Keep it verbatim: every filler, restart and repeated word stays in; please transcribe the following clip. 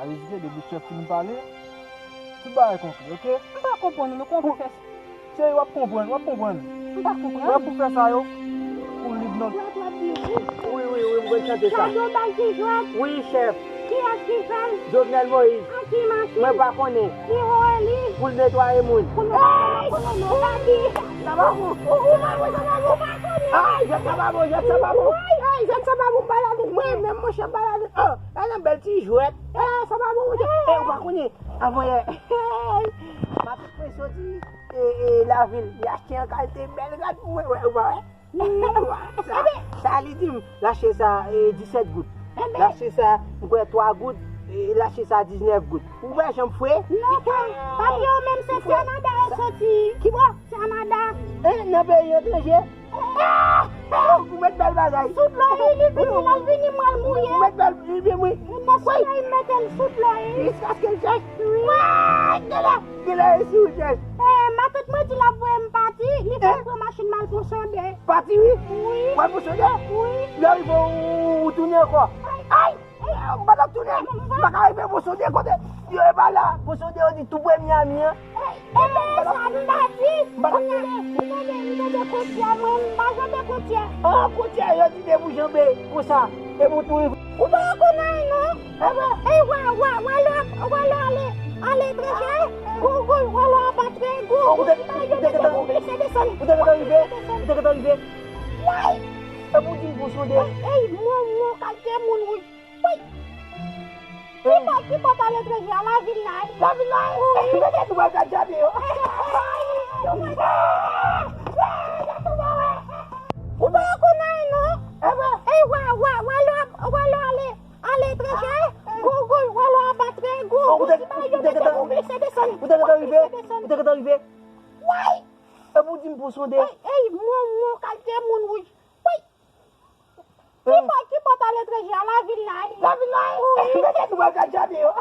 Rizge, depi chèf fin pale, tout bagay konkre, oke? M pa konprann ou, nou konprann fè. Cheri, w ap konprann, w ap konprann. M pa konprann. W ap pou fè sa yo, pou lib non. Jwèt w ap di wi. Wi, wi, wi, m konn chante sa. Sa se yon bal ki jwèt. Wi, chèf. Kiyès ki fè l? Jovenel Moïse. An ki machin? Mwen pa konnen. Ki ho e li? Pou l netwaye moun. Pou netwaye moun. Sa pa bon. Ou pa konnen. Ay, jwèt sa pa bon, jwèt sa pa bon. Ay, jwèt sa pa bon, m pa la de mwen menm, monchè, m pa la de. Oh, la nan bèl ti jwèt. Eh, sa pa bon, monchè. Eh, ou pa konnen. Avan yè, m ap fè soti e, e, lavil, li achte yon kalite bèl rad pou mwen, wè, ou pa wè? Sa, sa li di m, l achte sa e, disèt goud. L achte sa, m kwè, twa goud, e, l achte sa diznèf goud. Ou wè jan m fre? Non, pa, pa yo menm, se Kanada yo soti. Ki bò? Kanada. E, nan peyi etranje? Ou met bèl bagay. Sou dlo, li vini, l ap vini, m al mouye. Ou met bèl, li vini, wi. Nan solèy, m mete l sou dlo. Jiskaske l chèch. Wi. Wi, genlè, genlè resi ou chèch. Eh, matant mwen di l ap voye m pati, li fè m pran machin m al pou sonde. Pati, wi? Wi. W al pou sonde? Wi. Lè w rive, ou, ou tounen ankò. Ay! Ay! Ou pa t ap tounen. M pa ka rive pou sonde kote. Yo, e pa la. Pou sonde, yo di tou premye ami an. Ebyen, sa m ta di. M pa t ap tounen. M tande, m tande kontyè, mwen, m pa janbe kontyè. Ah, kontyè, yo di de pou janbe konsa. E pou tou rive. Ou pa konn anyen, non. Ebyen. E wè, wè, wè, lè, wè, lè ale, aletranje, gou, gou, wè, lè ap antre, gou, gou, ou te, ou te gentan, ou te gentan rive, ou te gentan rive. Way! E pou di m pou sonde. Ey, ey, mon, mon, kalite moun, wi. Wi. Ki bò, ki bò aletranje a, lavil la, wi. Lavil la, wi. Wi. Mete tou bagay gade yo. Ou pa konn anyen, non. Ey, wè, wè, wè, lè, wè, lè ale, aletranje, gou, gou, wè, lè ap antre, gou, gou, ou te, ou te gentan, ou te gentan rive, ou te gentan rive. Way! E pou di m pou sonde. Ey, ey, mon, mon, kalite moun, wi. Wi. Ki bò, ki bò aletranje a, lavil la, wi. Lavil la, wi. Mete tou bagay gade yo.